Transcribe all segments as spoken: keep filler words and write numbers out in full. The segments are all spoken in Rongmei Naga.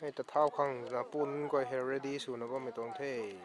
Hei ta thau khang na pun koi hei ready swna bammei tuang the.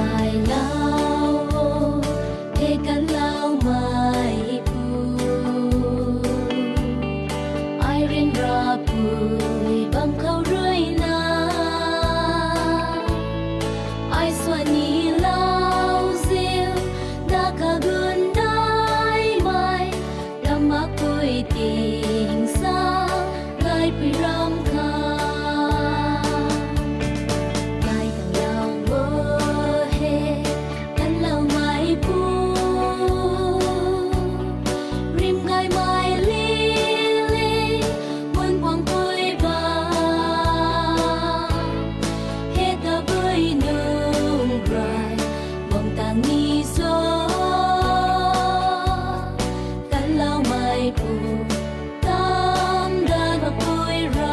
Ai lau o, he kanloumei pu, ai ryanrapui bam khou ruina, ai suan ni lau ziu, da kagun daimei, ramh makpui ting sa, gaipui ram kha. Nai kanlou o he, kanloumei pu, rim gaymei lili, mun puang pui ba, he tabui nung rai, bam tang ni so, kanloumei pu, tam dat makpui ra.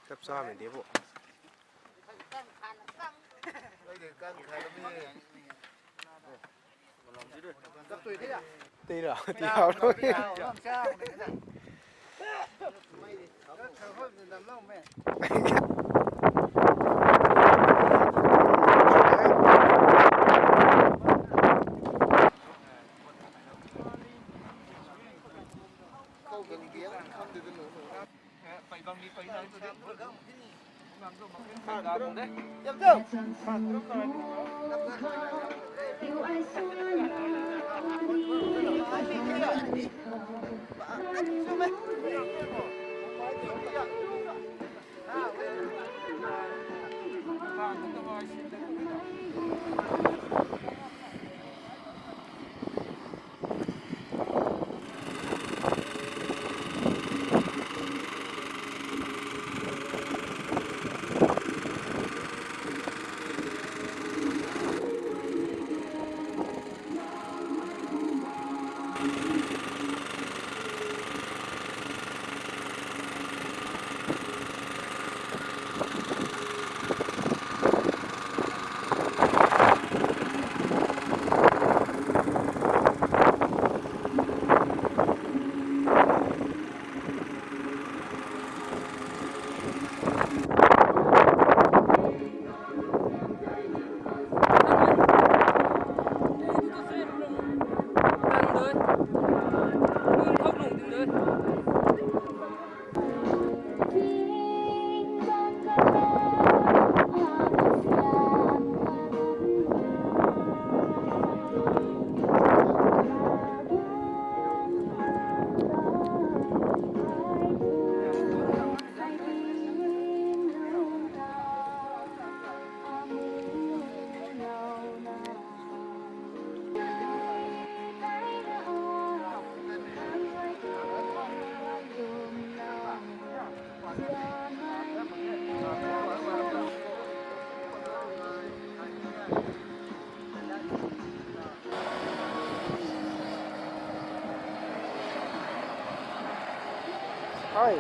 Chap sa mei de bo. Tei ra, tei ra. Hi.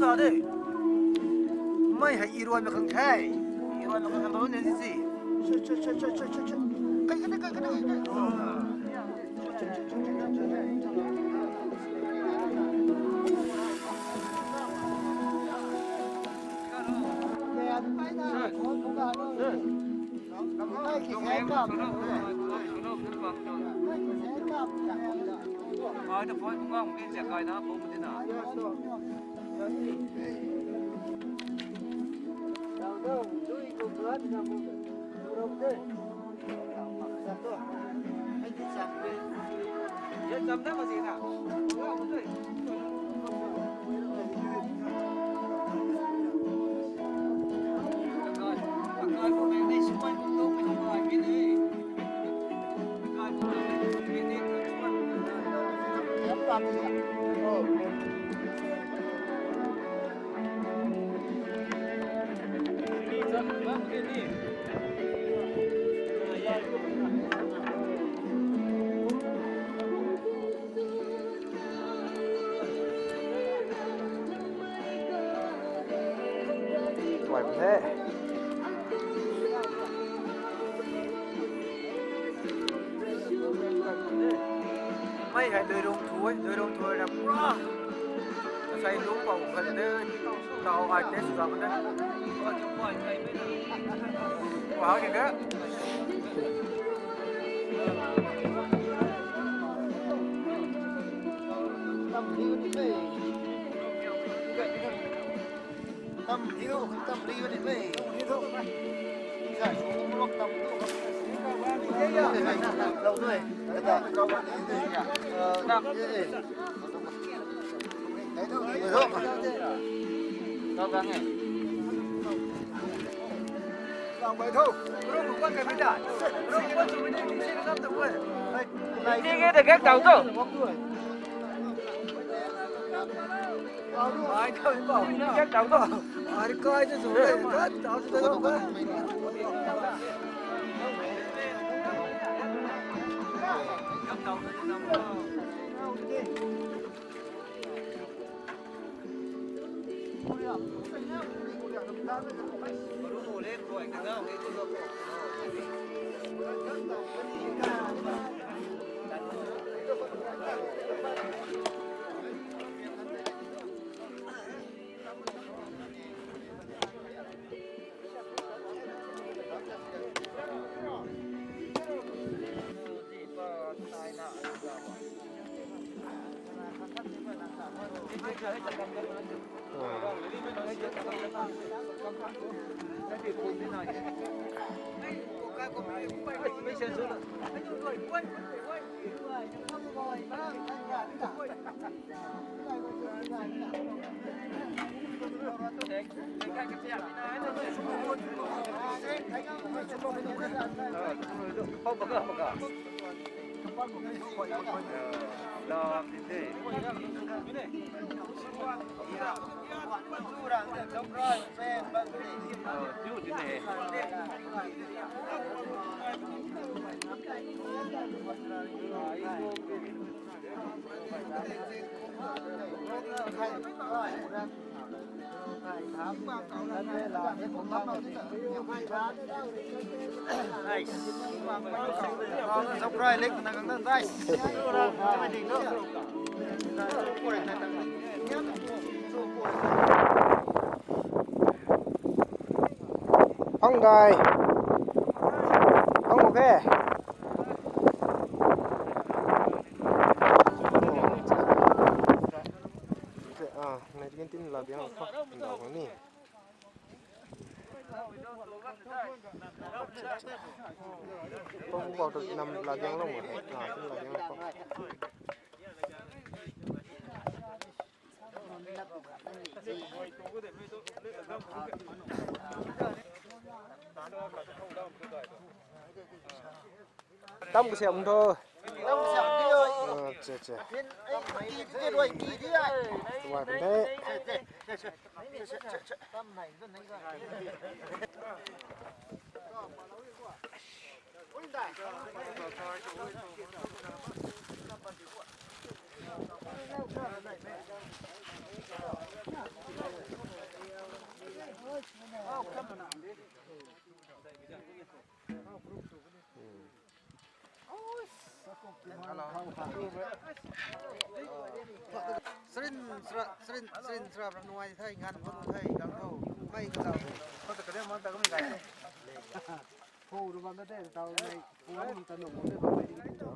Ta de. Mei hei iruan na khang the. Iruan na khang the ne si. Kai kai kai kai kai. Mei hei lui rung thu e, lui rung thu na pura. Sai lung pau khat de, tau ai test zam de. Wow, ni de. Tam hiu, tam liu ni mei. Zai sw lok tam tu. Lou tu e. Lou gang e. Lang bai tho. Rung ko kan ka mi da. Rung ko chu mi ni si na kam tu e. Ni ge de gak tau tu. Nice. Subscribe, like na kang na, nice. Pang dai. Pang okay. Ah, nineteen tin la biang kha. Ndau ni. Pang bau tu nam la biang long ma. Ah, tin la biang long. Tam kasiam tho. Acha, acha. Tuai pun the. Srin sra, srin, srin sra, nuai thei, ngan bun thei, gang ho, mai ka zau. Ko ta kade man ta kami gai. Ho ru bam da te, tau nei, pu bam ta nung bam te, bam mai di ki tu.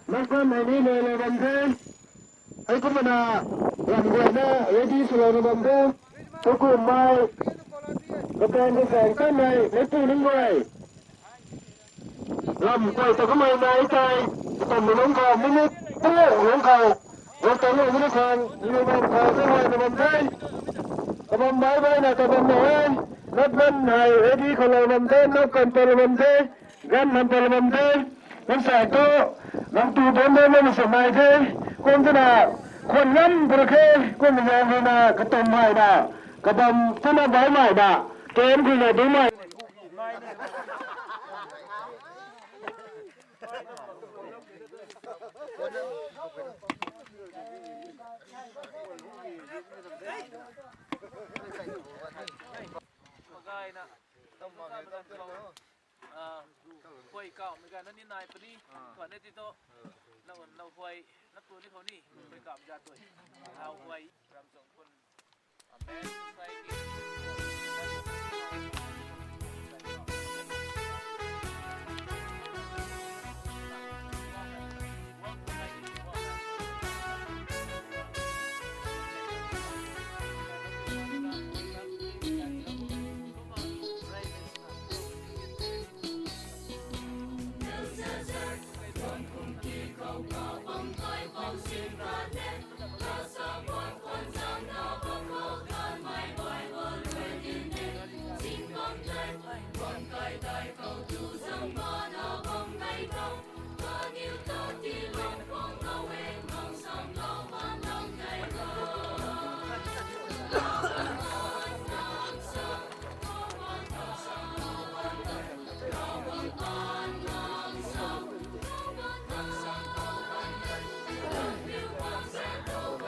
Nang kan hei ni le le bam the. Hei kumna ram guayna ready swlouna bam the. Tukum mai, kapeng kasaeng tanmei meipu nunc guay. Ram guay ta kamei nai tei, katam lungc khou minute panguh lungc khou, guay ta lungc ni khang, ni bam khou se huayna bam the. Kabam bai baina kabam na e. Nap man hei ready khou lou bam the, nap kan pal bam the. Gan man pal bam the, kan sai tu, nang tu bam bam bam sa mai the, kum tuna, khwan ngam pura khe, kum zang rui na, katum mai na, kabam tuna bai mai na, kem rui na du mai. Magaina, tam tam tam tam. Ah, huay kauhmei ganv na ni nai puni, kwan e ti tu, na un, na huay, na tu ni khou ni, huay kauhmei ganv tu, na huay, ram zang pun, ah, men society.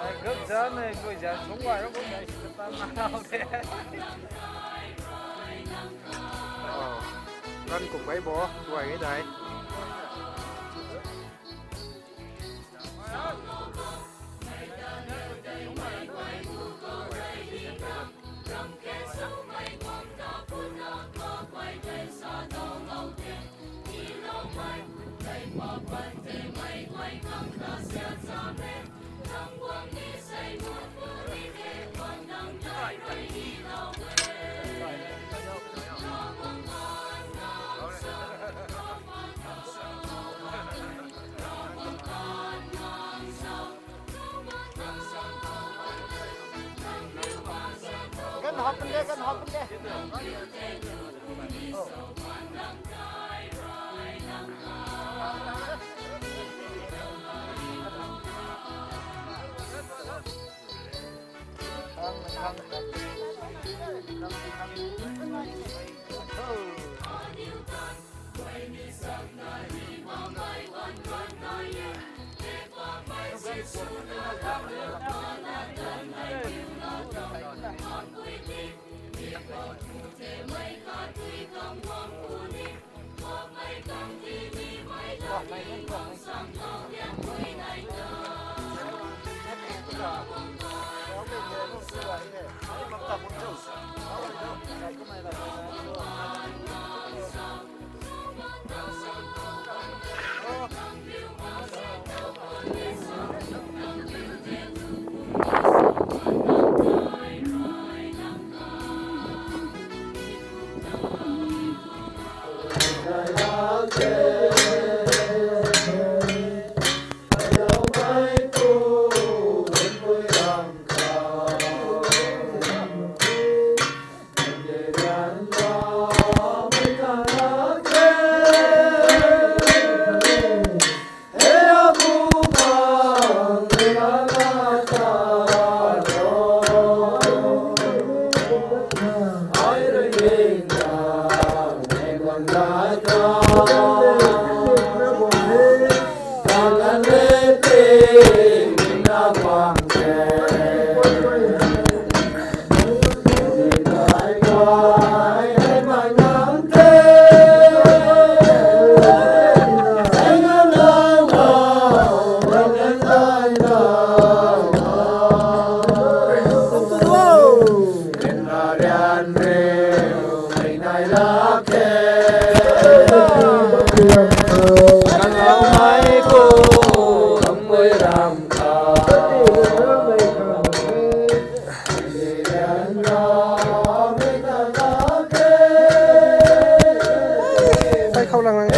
Ai, group zan nei, koi zan sung guay ro, kum nei si ta na nau de. Oh, ran kum gai bo, guay gai dai. Gan hop de, gan hop de. Sai khou lang lang.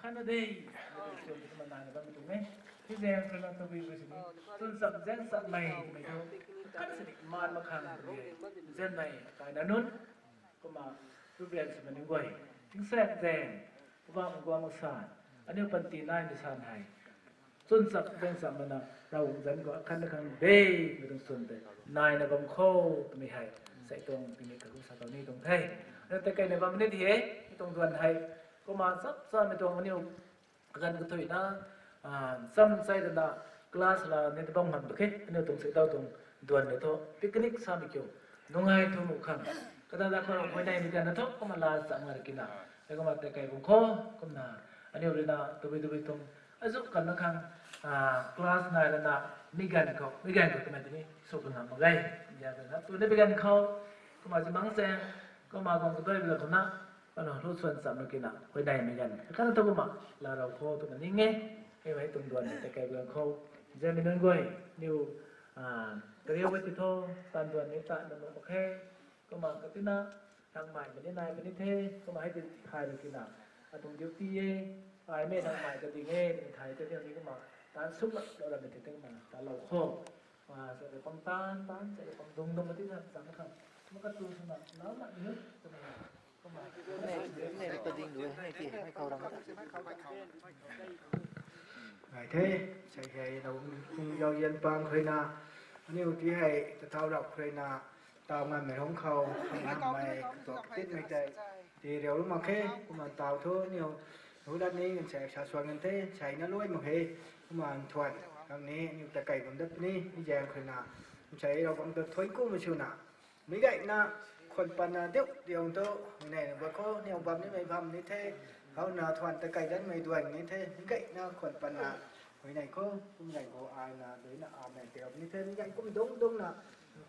Akhatna de, kumna nana bam tuang e. Hei zaeng rui na tabui rui sini, chwn cham zaeng cham mei, mei thu, akhatna sini maan mak khang rui, zaeng mei, kai na nunc, kumna, Reverend Sima Ning guay, tingsaek zaeng, Poubauhmei guang san, aniu panty nai mei san hei. Chwn chap beng cham mana Ravguangc zanc khou akhat na khang de, mi tuang chwn tei naina bam kho, twmei hei sei tuang tingmik kha kum sa tau ni tuang the. Ana tei kaina bam ni di he, mi tuang duan hei. Kumna chap cha mi tuang aniu kaganv kathuina, ah, cham chai dana class la ni ta bam man tu khe, aniu tuang sei tau tuang duan ni thu picnic sa mi kiu. Nungai thu mu khang. Kada da khou huayney mi ganv na thu kumna la chang ngar kina. Hei kumna tei kai bam kho, kumna aniu rui na tubi tubi tuang azu kan na khang, ah, class nai lana mi ganv khou, mi ganv khou twmei tini sw kan na mak ge. Ya na tu ni mi ganv khou, kumna zi mang se, kumna guang kadoi bila khou na, kumna lu suan cham na kina, huayney mi ganv. Kana thu kumna la rau kho twna ning e, hei hei tuang duan tei kai bam kho. Zami nunc guay, niu, ah, kariu wei ti tho, tan duan ni ta na nu mak khe, kumna katina, nang mai mani nai mani the, kumna hei ti hai lu kina. Atuang duty e, ai mei nang mai kading e, ni thai te ni kumna, tan suk la, lou ra mi te kumna, ta lou kho. Ah, sa de pang tan, tan, sa de pang dung dung ma ti sa, sa na khang. Kumna katu swna, lau na ni, kumna. Ngai the, sei hei lou kung yau yan pang khruina, aniu ti hei ta thau rap khruina, tau nganmei hong khou, nganmei katuak katinmei tei, ti riu lu mak khe, kumna tau thu niu, hu dat ni ngan sei sa suan ngan the, sei na luai mak khe, kumna nthuan, khang ni niu ta kai bam dat ni, mi zaeng khruina, sei Ravguangc ta thuan kumei swna, mi gayna, khwan patna diu diu tu, mi nei na ba khou, niu bam nimei bam ni the, howna thuan ta kai danmei duan ni the, mi gayna khwan patna, huayney khou, kum gay khou aina, duina amen, tei ni the, mi gay kum dung dungna,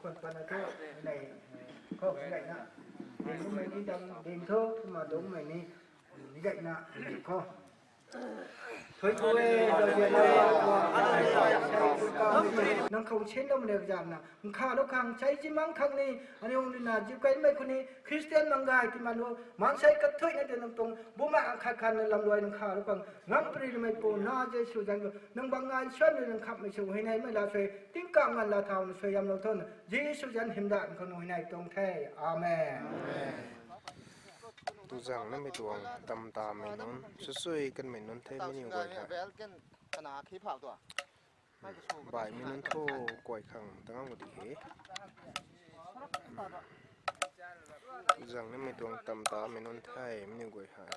khwan patna thu, mi nei, khou, mi gayna, ding kummei ni dang, ding thu, kumna dungmei ni, mi gayna, mi nei khou. Thuan ku e, nang khou sinloumei le kazanna, nkhavlou khang, sei zi mang khang ni, aniu rui na, ziu kaimei khou ni, Christian mang gay ti man lu, maansei kathuina tei nang tuang, bumaengh khat khat na lamluai nkhavlou khang, ngam pary lamei pu na Jisu zanc khou, nang bang ngai suan rui nang khammei sw, huayneymei la sui, tingkauh nganv la thauna sui yamlou tho na, Jisu zanc hymdaihmei khou nui nai tuang the. Amen. Tuzang namei tuang tam tamei nunc, susui kanmei nunc the mi niw guay hei. Baihmei nunc thu kuay khang ta ngam ka di he. Tuzang namei tuang tam tamei nunc the mi niw guay hei.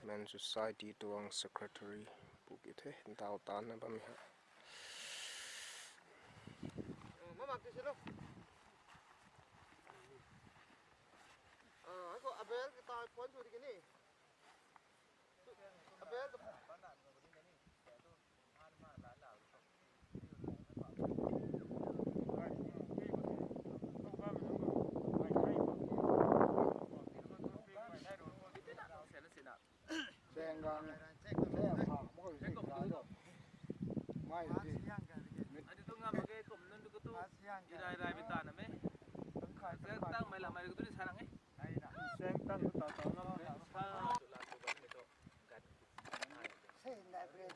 Men Society tuang secretary pu ki the, ntau tanna bammei hei.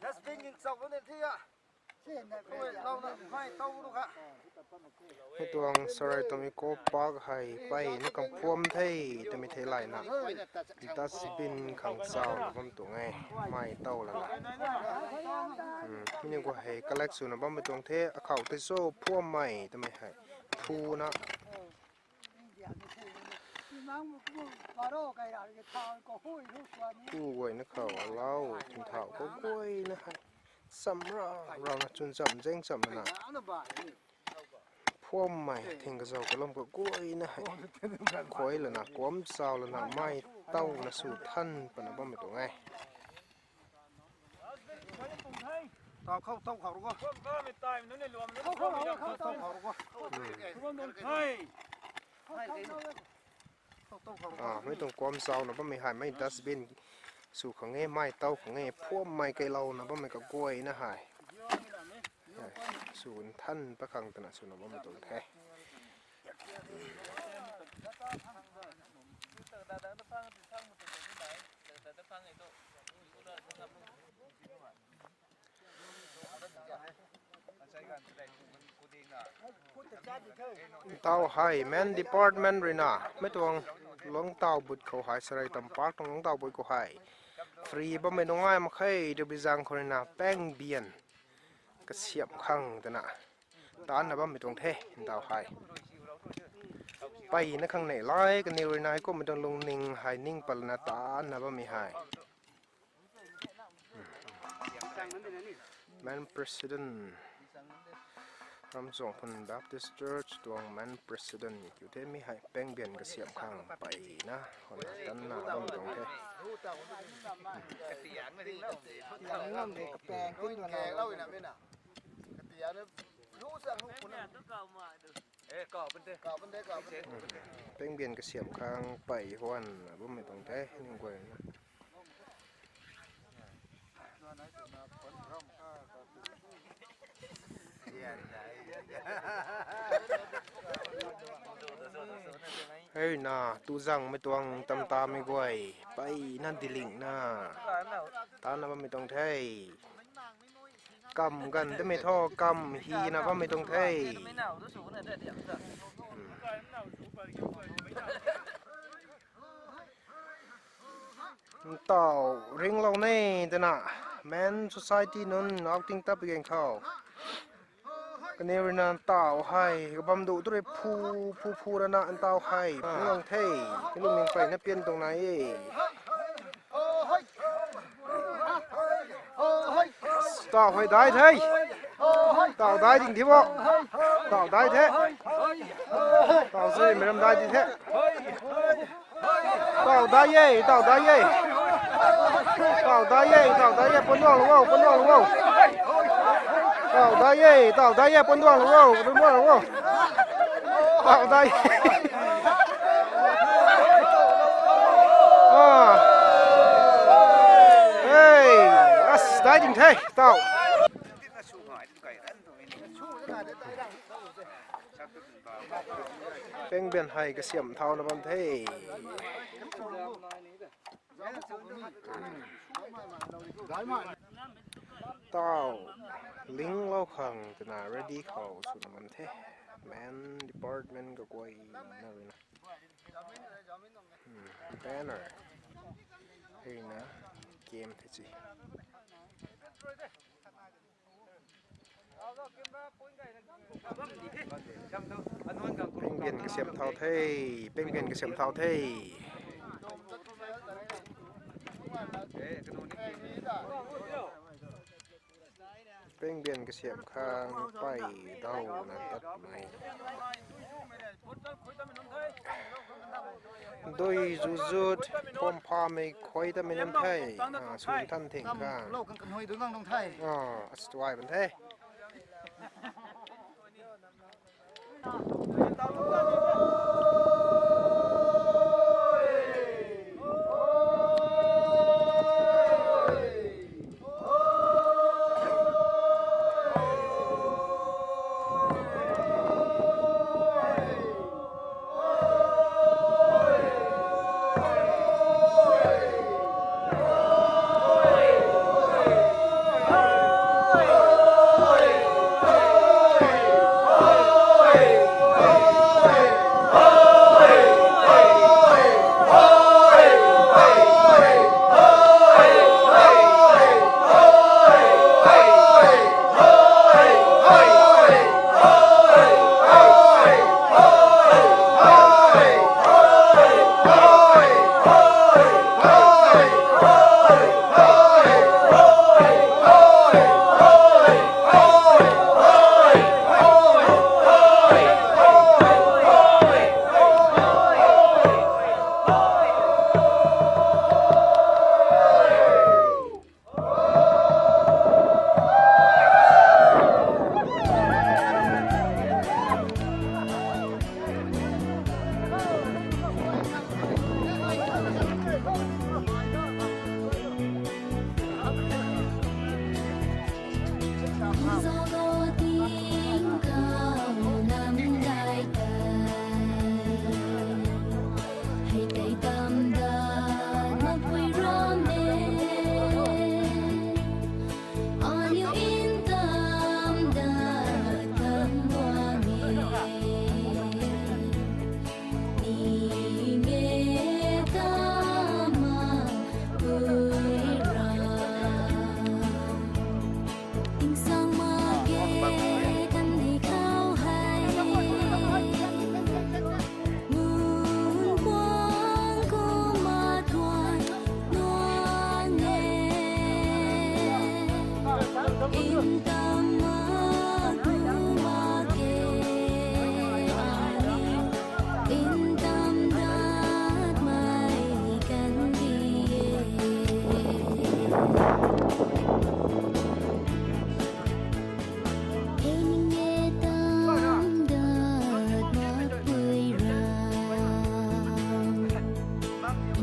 Dustbin ging chau bam ni thi a. Khuay louna mei tau lu kha. Hei tuang Sarai tuang Eco Park hei peyna kam phuam the twmei thei layna, dustbin khang chauna bam tuang e, mei tau lana. Hmm, mi ni khou hei collect swna bammei tuang the, akhou tei cho phuammei twmei hei phuna. Pu guayna khou alau thingthau khou guayna hei cham ra, rauna chwn cham zeng cham na. Phuammei thing kazau kalum khou guayna hei khuay lana, kuam chau lana, mei tauna sw than pana bammei tuang e. Tau khou, tau khou rugo. Tau khou, tau khou rugo. Ah, mei tuang kuam chauna bammei hei, mei dustbin sw khang e, mei tau khang e, phuammei kailouna bammei kaguayna hei. Sw nthan pakhang twna swna bammei tuang the. Tau hei, men department ruina, mei tuang Lungtaw but khou hei, Sarai Tampak tuang Lungtaw but khou hei free bammei nungai mak khe, Tabrizang khou ruina Pengbian Kasiamh Khang twna taanna bammei tuang the, ntaw hei. Mpeyna khang nei lai, kaniw ruina hei kummei tuang lungning hei ning patna taanna bammei hei. Men President, Ramchuang Phun Baptist Church tuang Men President kiu the mi hei, Pengbian Kasiamh Khang mpeyna hona tanna bam tuang the. Pengbian Kasiamh Khang mpey huan bammei tuang the, ning guayna. Hei na, tu zangmei tuang tamtamei guay, mpeyna dilingna taanna bammei tuang the. Kam ganv damei thu, kam hina bammei tuang the. Ntaw ringlou ne twna, Men Society nunc outing tat pui gan khou, kaniw ruina ntaw hei kabam duh tu rui phu, phu, phu rana ntaw hei phuang the. Kalungning mpeyna pian tuang nai e. Ntaw hei dai the. Ntaw dai ding the bo. Ntaw dai the. Ntaw zui meiram dai di the. Ntaw dai e, ntaw dai e. Ntaw dai e, ntaw dai e, puanduang lou o, puanduang lou o. Ntaw dai e, ntaw dai e, puanduang lou o, puanduang lou o. Ntaw dai. Ah. Hey, as dai ding the, ntaw. Pengbian hei kasiamh thauna bam the. Ntaw linglou khang twna ready khou swna bam the. Men department kaguayna ruina. Banner. Hei na, game the si. Pengbian kasiamh thau the, Pengbian kasiamh thau the. Pengbian kasiamh khang pey dauna tatmei. Dui zuzut, pom phamei khuay tamei nunc the. Ah, sw than thing khang. Ah, atuay ban the.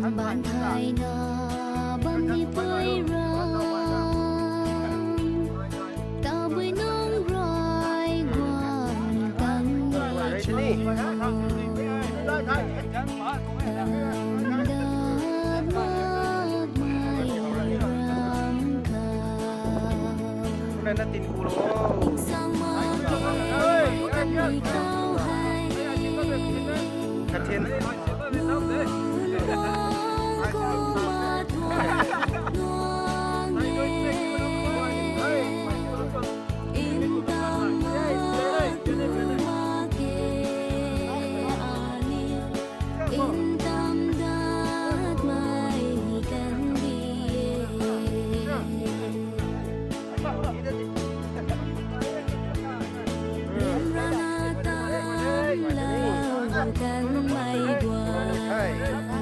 Ban thayna bam ni pui ra, tabui nung rai guang tang ni ra. Tang dat mak mei ram kha. Nana tin ku lo. Insang ma ke kan ni khou hei. Kathin. Rana tan la kan mai guay.